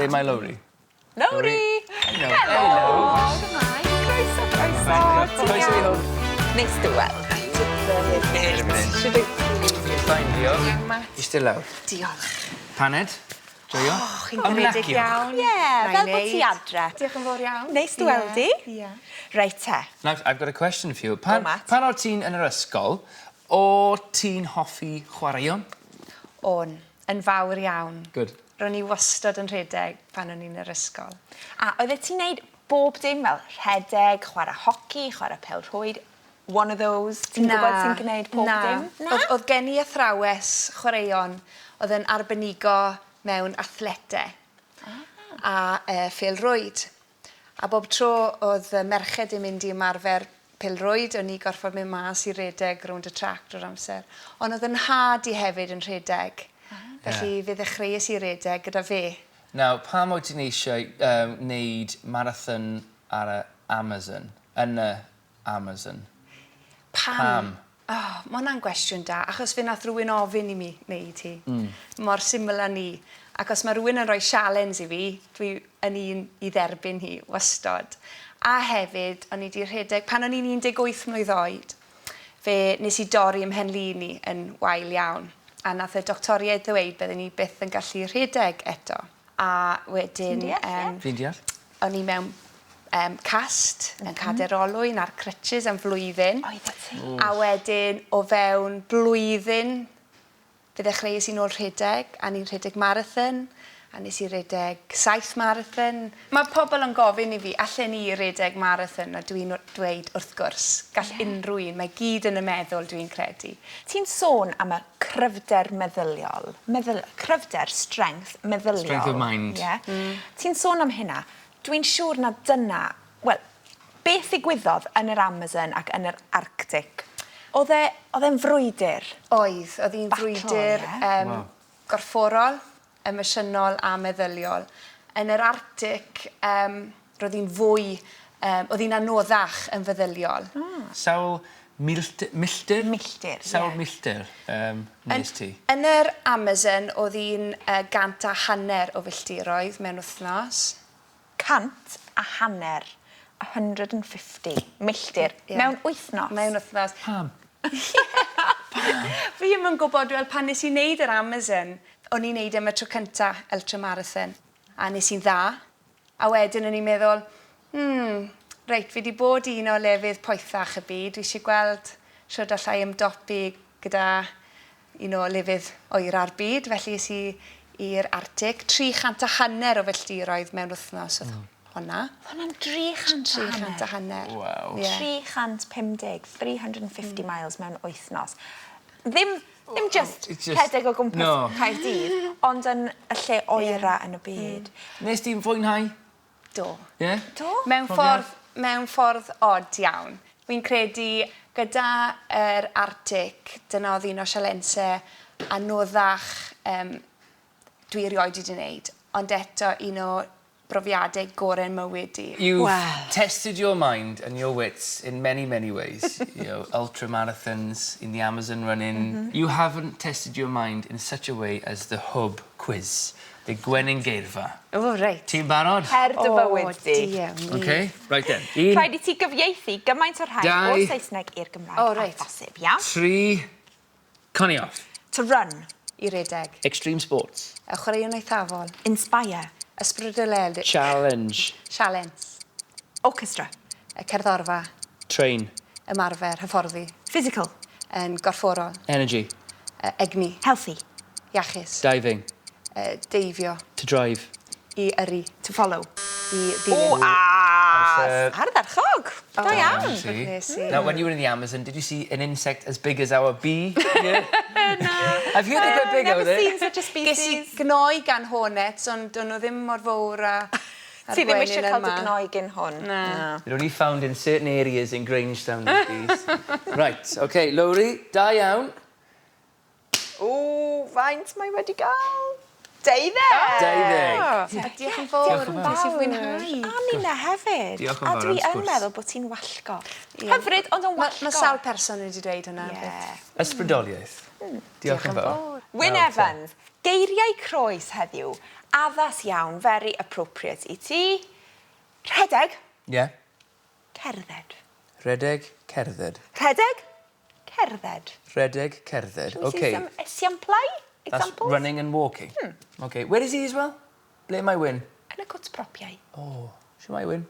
Lle mae Lowri? Lowri! Helo! Helo! Shwmae? Croeso, croeso. Croeso i hwn. Neis dy weld di. Shwd wyt ti? Fine, diolch. Iawn, Matt. Iste lawr. Diolch. Paned? Joio? O, chi'n garedig iawn. Ie, fel bod ti adre. Diolch yn fawr iawn. Neis dy weld di. Ie. Reit te. Now, I've got a question for you. Pan, Go, Matt. pan o ti'n yn yr ysgol, o ti'n hoffi chwaraeon? O'n. Yn fawr iawn. Good. Ro'n i wastod yn rhedeg pan o'n i'n yr ysgol. A oeddet ti'n neud bob dim fel rhedeg, chwarae hoci, chwarae pêl-rwyd, one of those? Ti'n gwybod sy'n gwneud pob na. dim? Na. Oedd, oedd gen i athrawes chwaraeon oedd yn arbenigo mewn athletau a phêl-rwyd. A bob tro oedd y merched yn mynd i ymarfer pêl-rwyd, o'n i gorfod mynd mas i redeg rownd y trac drwy'r amser. Ond oedd 'y nhad i hefyd yn rhedeg. Felly fe ddechreuais i redeg gyda fe. Nawr, pam wyt ti'n eisiau yym wneud marathon ar y Amazon, yn y Amazon? Pam? Pam? O, ma' hwnna'n gwestiwn da, achos fe nath rywun ofyn i mi wneud hi. Mor syml â 'ny. Ac os ma' rywun yn rhoi sialens i fi, dwi yn un i dderbyn hi, wastod. A hefyd, o'n i 'di rhedeg, pan o'n i'n 18 mlwydd oed, fe nes i dorri 'y mhen-lin i yn wael iawn, a nath y doctoriaid ddweud bydden i byth yn gallu rhedeg eto. A wedyn... Ti'n deall, ie? Fi'n deall. O'n i mewn cast yn cader olwyn ar crutches am flwyddyn. Oeddet ti? A wedyn o fewn blwyddyn fe ddechreuais i nôl rhedeg a ni'n rhedeg marathon a nes i redeg saith marathon. Mae pobl yn gofyn i fi allen i redeg marathon a dwi'n dweud wrth gwrs gall unrhyw un mae gyd yn y meddwl dwi'n credu. Ti'n sôn am y cryfder meddyliol, meddyl- cryfder, strength meddyliol. Strength of mind. Ie. Ti'n sôn am hynna. Dwi'n siŵr na dyna, wel, beth ddigwyddodd yn yr Amazon ac yn yr Arctic? Oedd e, oedd e'n frwydr? Oedd, oedd hi'n frwydr gorfforol, emosiynol a meddyliol. Yn yr Arctic, um, roedd hi'n fwy, um, oedd hi'n anoddach yn feddyliol. Sawl milltir? Milltir? Milltir, ie. Sawl milltir nes ti? Yn yr Amazon, oedd hi'n 150 o filltiroedd mewn wythnos. 150, 150 milltir mewn wythnos? Mewn wythnos. Pam? Fi ddim yn gwybod, wel pan nes i wneud yr Amazon, o'n i'n neud e am y tro cynta, ultra marathon, a nes i'n dda. A wedyn o'n i'n meddwl, reit, fi 'di bod i un o lefydd poethach y byd, dwi isie gweld shwd alla i ymdopi gyda un o lefydd oera'r byd, felly es i i'r Arctic. 350 o filltiroedd mewn wythnos oedd honna. Oedd hwnna'n 350? 350. Waw. Ie. 350, 350 miles mewn wythnos. Ddim, ddim just It's just- rhedeg o gwmpas No. Caerdydd, ond yn y lle oera yn y byd. Nes ti'n fwynhau? Do. Ie? Do? Mewn ffordd, mewn ffordd od iawn. Fi'n credu gyda yr Arctic, dyna oedd un o sialensau anoddach um, dwi erioed wedi wneud, ond eto un o brofiadau gorau mywyd i. You've Wel. tested your mind and your wits in many, many ways. Ultra marathons, in the Amazon running. You haven't tested your mind in such a way as the Hwb quiz. The Gwenyn Geirfa. O, reit. Ti'n barod? Her dy fywyd di. O, dear me. Okay, right then. Un, Rhaid i ti gyfieithu gymaint o'r rhain Dau. o'r Saesneg i'r Gymraeg O, reit. â phosib, iawn? Tri, Connie off. To run. I redeg. Extreme sports. Y chwaraeon eithafol. Inspire. Ysbrydoledig. Challenge. Sialens. Orchestra. Y cerddorfa. Train. Ymarfer, hyfforddi. Physical. Yn gorfforol. Energy. Egni. Healthy. Iachus. Diving. Deifio. To drive. I yrru. To follow. I ddilyn. O, a! Amser. Ardderchog! Da iawn. Nes i. Now, when you were in the Amazon, did you see an insect as big as our bee? Yeah. Na. I've heard they're quite big Never out there. seen such a Ges i species. gnoi gan hornets, ond do'n nhw ddim mor fawr a a'r Ti ddim gwenyn eisiau cael dy yma. gnoi gyn hwn. Na. They're only found in certain areas in Grangetown, these bees. Right, okay, Lowri, da iawn. O, faint mae wedi gael? 12! 12. A diolch yn fawr. Diolch yn fawr. Nes i fwynhau. A ninna hefyd. Diolch yn A fawr dwi am yn sgwrs. meddwl bod ti'n wallgo. Hyfryd, ond yn wallgo. Mae sawl person wedi dweud hwnna. Ie. Ysbrydoliaeth. Diolch yn fawr. Wyn Nawr te. Evans. Geiriau croes heddiw. Addas iawn, very appropriate i ti. Rhedeg. Yeah. Cerdded. Rhedeg, cerdded. Rhedeg, cerdded. Rhedeg, cerdded. Shall we see Okay. some esiamplau? That's Examples? running and walking. Okay. Where is he as well? Ble mae Wyn? Yn y cwt propiau. Oh, shwmae Wyn?